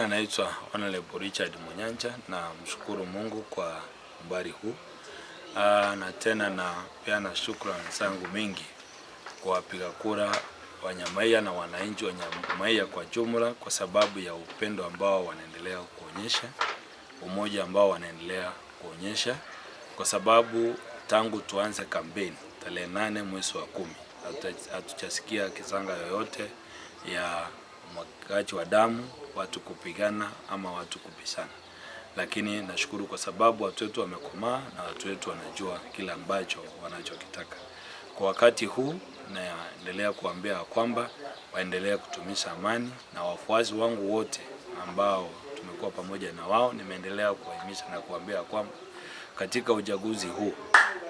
Majina naitwa Honorable Richard Mwenyancha na mshukuru Mungu kwa umbali huu. Na tena na peana shukrani zangu mingi kwa wapiga kura wa Nyamaiya na wananchi wa Nyamaiya kwa jumla kwa sababu ya upendo ambao wanaendelea kuonyesha, umoja ambao wanaendelea kuonyesha, kwa sababu tangu tuanze kampeni tarehe 8 mwezi wa 10 hatujasikia kisanga yoyote ya umwagaji wa damu, watu kupigana ama watu kubishana. Lakini nashukuru kwa sababu watu wetu wamekomaa na watu wetu wanajua kila ambacho wanachokitaka. Kwa wakati huu naendelea kuambia kwamba waendelee kutumisha amani, na wafuasi wangu wote ambao tumekuwa pamoja na wao, nimeendelea kuwahimiza na kuambia kwamba katika uchaguzi huu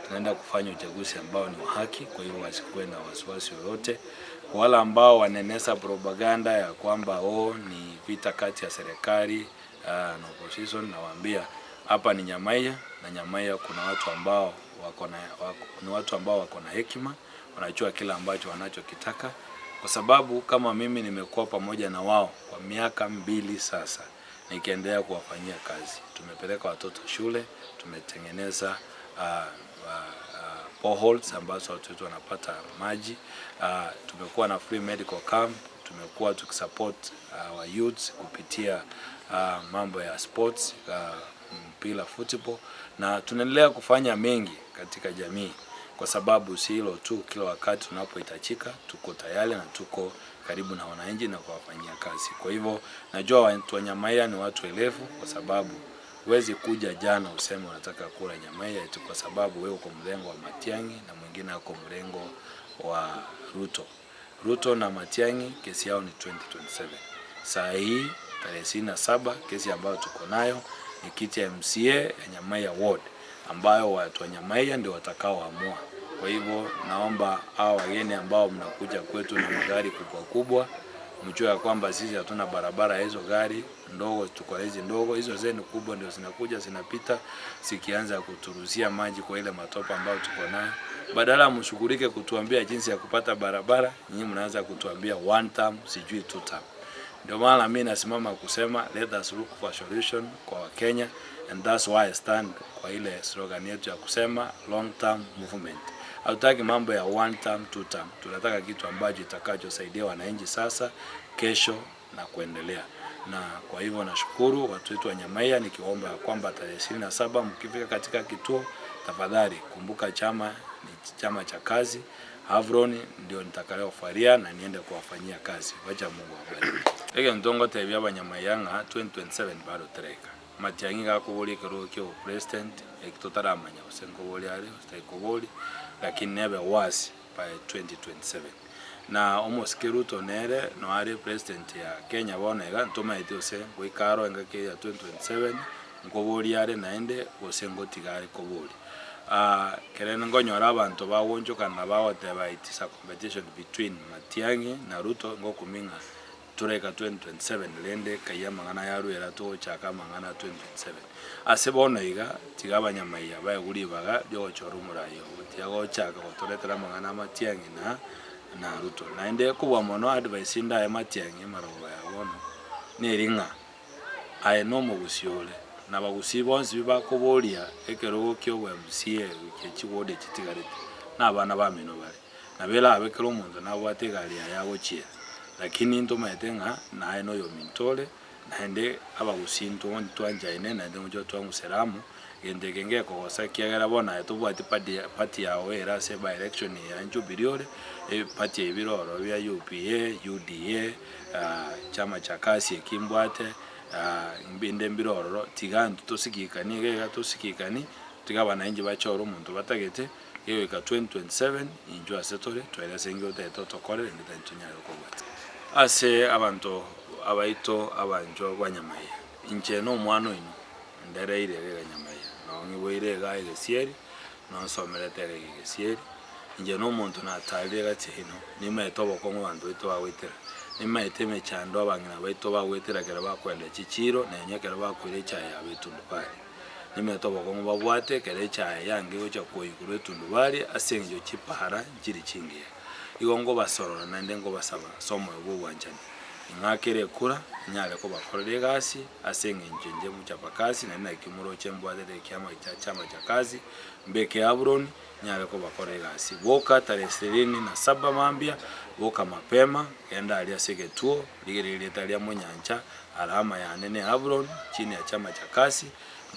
tunaenda kufanya uchaguzi ambao ni wa haki. Kwa hivyo wasikuwe na wasiwasi yoyote. Kwa wale ambao wanaeneza propaganda ya kwamba oh, ni vita kati ya serikali na opposition, nawaambia hapa ni Nyamaiya na Nyamaiya kuna watu ambao wako na ni watu ambao wako na hekima, wanajua kila ambacho wanachokitaka, kwa sababu kama mimi nimekuwa pamoja na wao kwa miaka 2 sasa nikiendelea kuwafanyia kazi. Tumepeleka watoto shule, tumetengeneza boreholes ambazo watoto wanapata maji. Tumekuwa na free medical camp, tumekuwa tukisupport our youths kupitia mambo ya sports, mpira football, na tunaendelea kufanya mengi katika jamii, kwa sababu si hilo tu, kila wakati tunapohitajika tuko tayari na tuko karibu na wananchi na kuwafanyia kazi. Kwa hivyo najua watu wa Nyamaiya ni watu elefu, kwa sababu huwezi kuja jana useme unataka kura Nyamaiya eti kwa sababu wewe uko mrengo wa Matiang'i na mwingine ako mrengo wa Ruto. Ruto na Matiang'i kesi yao ni 2027. Saa hii tarehe 27 kesi ambayo tuko nayo ni kiti ya MCA ya Nyamaiya Ward ambayo watu wa Nyamaiya ndio watakaoamua. Kwa hivyo naomba hao wageni ambao mnakuja kwetu na magari kubwa kubwa mjue ya kwamba sisi hatuna barabara hizo gari ndogo, tuko hizi ndogo, hizo zenu kubwa ndio zinakuja zinapita zikianza kuturuzia maji kwa ile matope ambayo tuko nayo. Badala mshughulike kutuambia jinsi ya kupata barabara, nyinyi mnaanza kutuambia one term, sijui two term. Ndio maana mimi nasimama kusema let us look for solution kwa Wakenya, and that's why I stand kwa ile slogan yetu ya kusema long term movement. Hatutaki mambo ya one term, two term. Tunataka kitu ambacho itakachosaidia wananchi sasa, kesho na kuendelea. Na kwa hivyo nashukuru watu wetu wa Nyamaiya, nikiomba kwamba tarehe 27 mkifika katika kituo, tafadhali kumbuka chama ni chama cha kazi. Havron ndio nitakayofaria na niende kuwafanyia kazi. Wacha Mungu awabariki. Ege ntongo tebya abanyamaiya ng'a 2027 bado tereka. Matiang'i gakobori ekero kia president ekitotaramanya gose nkobori are gose kobori, lakini nebe wasi by 2027. Na omosike Ruto nere no are president ya Kenya bono iga ntomaete gose goikaro engaki ya 2027 nkobori are naende gose ngotiga are kobori. Kere ngonyora abanto bagonchokana bagoteba it is a competition between Matiang'i na Ruto, ngokuming'a tureka 2027 rende kaiya amang'ana yarwera togochaka amang'ana 2027. Ase bono iga tiga abanyamaiya baegwa ribaga riogochora omorai obo, tiga gochaka gotoretera amang'ana Matiang'i na Ruto. Naende kobua mono advice ndaye Matiang'i emarogoba ya bono neri ng'a aye na omogusi ore na bagusi bonsi bakoboria ekerogo kia obo MCA gochia chiward chitigarete na abana bamino bare nabera abe kera omonto nabwate egari yaye agochiera, lakini ntomaete ng'a naye na oyominto ore naende abagusi ntwanchaine naende ngocha twang'usera amo gento eke ngekogosa ekiagera bono aye tobwati party yago ere ase by election ya Jubilee ore eparty ebire oro bia UPA, UDA, chama cha kasi eki mbwate mbinde mbire ororo tiga intwe tosikikani iga iga tosikikani tiga abananchi bachore omonto batagete gegoika 2027 inchwe ase tore twaerese inge otagete otokorere naende tari tonyare kobwatia. Ase abanto abaito abanchwa ba Nyamaiya, inche na omwana oino ndereire iga iga Nyamaiya, noo ng'iboire iga egesieri, noo nsomerete iga iga egesieri, inche na omonto natarire egati yaino, nimaete obokong'u abanto baito bagoetera, nimaete emechando abang'ina baito bagoetera ekero bakoenda chichiro, nonye ekero bakoira echae yabo etundubari. Nimaete obokong'u babwate ekero echae yange egocha koigwa korwa etundubari ase eng'encho chipara nchiri chingiya. Igo nkobasorora naende nkobasaba ase omoyo bwa obwanchani. Ing'akere ekura, nyare kobakorera egasi ase eng'encho inche mochapakazi, naende naki moroche mbwatete ekiama gia chama cha kazi, mbeke aburoni, nyare kobakorera egasi. Boka tarehe 27 mambia, boka mapema, genda aria ase egetuo, rigereria erieta ria Monyancha, alama yane ne aburoni, chini ya chama cha kazi,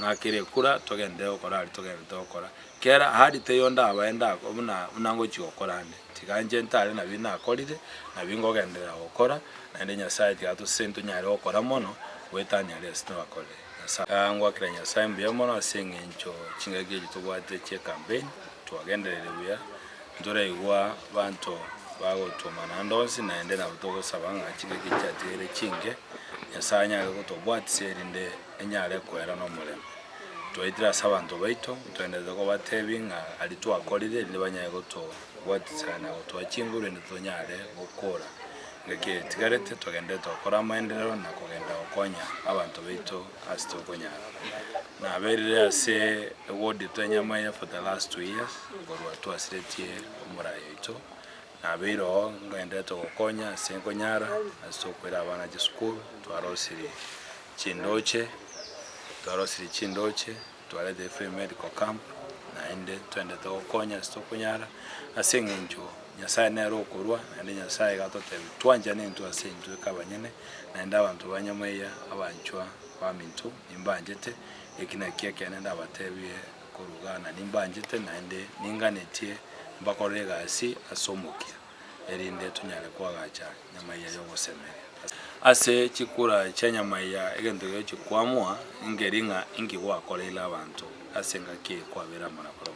ng'akere ekura, togenderere gokora aria togendererete gokora. Kera ahadi teiyo ndabae ndako buna buna ngochia gokora ande, tiga inche ntare nabi nakorire, nabi nkogenderera gokora, naende Nyasaye tiga atosesenie tonyare gokora mono, goetania aria ase twakorire. Nyasaye ngoakera Nyasaye mbuya mono ase eng'encho chingaki echi tobwate chie campaign, twagendereire buya, ntoraigwa abanto bagotwomana ande onsi, naende nabo togosaba ng'a chingaki echi chiatigaire chinke, Nyasaye anyare gotobwatisia erinde enyare koera nomorembe. Twaetire ase abanto baito, ntwaenderete kobatebia ng'a aria twakorire erinde banyare gotobwatisa na gotoa chinguru erinde tonyare gokora. Engaki eye etigarete togenderete gokora amaenderero na kogenda gokonya abanto baito ase tokonyara. Naberire ase eward ito ya Nyamaiya for the last 2 years korwa twasiretie omorai oito, nabeire oo ngenderete gokonya ase nkonyara ase tokoira abana chisukuru, twarosirie chindoche, twarosirie chindoche, twaretire free medical camp, naende twendete gokonya ase tokonyara ase eng'encho Nyasaye nere okorwa, naende Nyasaye iga atotebia twanchane intwe ase intwe eke abanyene, naende abanto ba Nyamaiya abanchwa baminto nimbanchete, eki naki ekeene ndabatebie korwa iga nimbanchete naende ninganetie mbakorere egasi ase omokia erinde tonyare koagacha Nyamaiya ya ogosemeria. Ase chikura chia Nyamaiya egento gegochi koamua nkeri ng'a inki gwakoreire abanto ase engaki eye kwabere amo nabarabwo.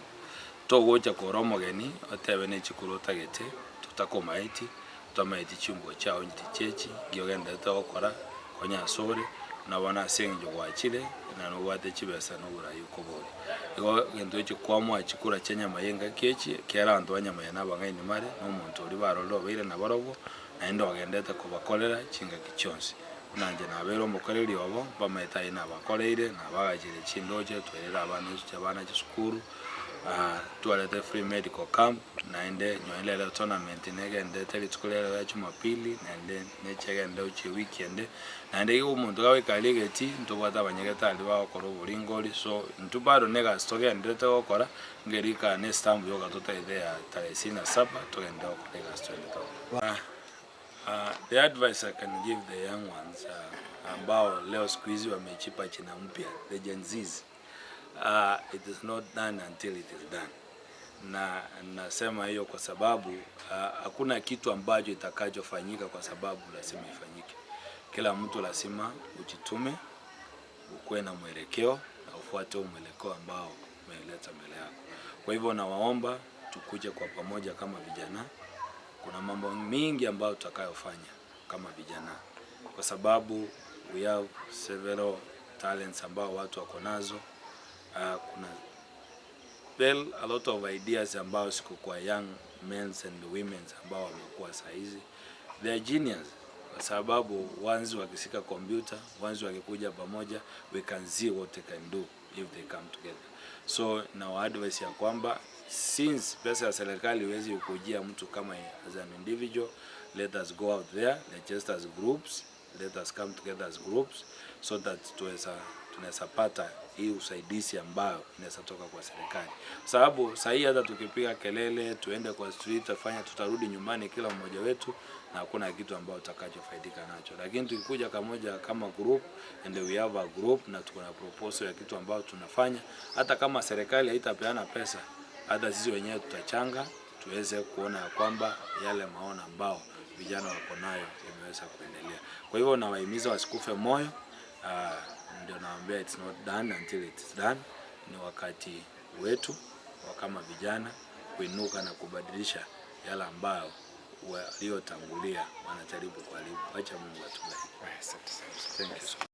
Togocha kora omogeni otebe ne chikura otagete totakomaeti, otamaeti chimbwa chiao inche tichechi, nki ogenderete gokora konya ase ore, buna bono ase eng'encho gwachire na nobwate chibesa na oborai okoboria. Igo egento echi koamua chikura chia Nyamaiya engaki echi, ekero abanto ba Nyamaiya na abang'aini bare, na omonto oria barorire obeire nabarobwo, naende ogendete kobakorera chingaki chionsi. Buna inche nabeire omokoreri obo, mbamaete ayio nabakoreire, nabagachire chindoche, twairire abana abana chisukuru, twarete free medical camp, naende nonye rero tournament negenderete rituko ria rero ria jumapili, naende nechegende gochia ewiki ende, naende igo omonto gagoika aria egetii, ntobwate abanyagetari bagokora oboringori, so intwe bado na egasi togenderete gokora, ngerika na estamp yoka totagete ya tarehe 27, togenderere gokora egasi togenderete gokora. The advice I can give the young ones ambao leo siku hizi wamejipa jina mpya, the Gen Zs, it is not done until it is done. Na nasema hiyo kwa sababu hakuna kitu ambacho itakachofanyika kwa sababu lazima ifanyike. Kila mtu lazima ujitume, ukuwe na mwelekeo na ufuate huo mwelekeo ambao umeleta mbele yako. Kwa hivyo nawaomba tukuje kwa pamoja kama vijana. Kuna mambo mingi ambayo tutakayofanya kama vijana, kwa sababu we have several talents ambao watu wako nazo. Kuna well, a lot of ideas ambao ziko kwa young men and women ambao wamekuwa saa hizi, they are genius, kwa sababu once wakishika computer, once wakikuja pamoja, we can see what they can do if they come together. So na advice ya kwamba since pesa ya serikali iwezi kujia mtu kama as an individual, let us go out there, let us as groups, let us come together as groups so that tuweza tunaweza pata hii usaidizi ambayo inaweza toka kwa serikali, sababu saa hii hata tukipiga kelele tuende kwa street tufanye, tutarudi nyumbani kila mmoja wetu na hakuna kitu ambayo tutakachofaidika nacho. Lakini tukikuja kamoja kama group and we have a group na tuko na proposal ya kitu ambayo tunafanya, hata kama serikali haitapeana pesa, hata sisi wenyewe tutachanga tuweze kuona ya kwamba yale maono ambao vijana wako nayo imeweza kuendelea. Kwa hivyo nawahimiza wasikufe moyo. Ndio nawaambia it's not done until it's done. Ni wakati wetu wa kama vijana kuinuka na kubadilisha yale ambayo waliotangulia wanajaribu kuharibu. Acha Mungu atubariki. Asante sana. Thank you so much.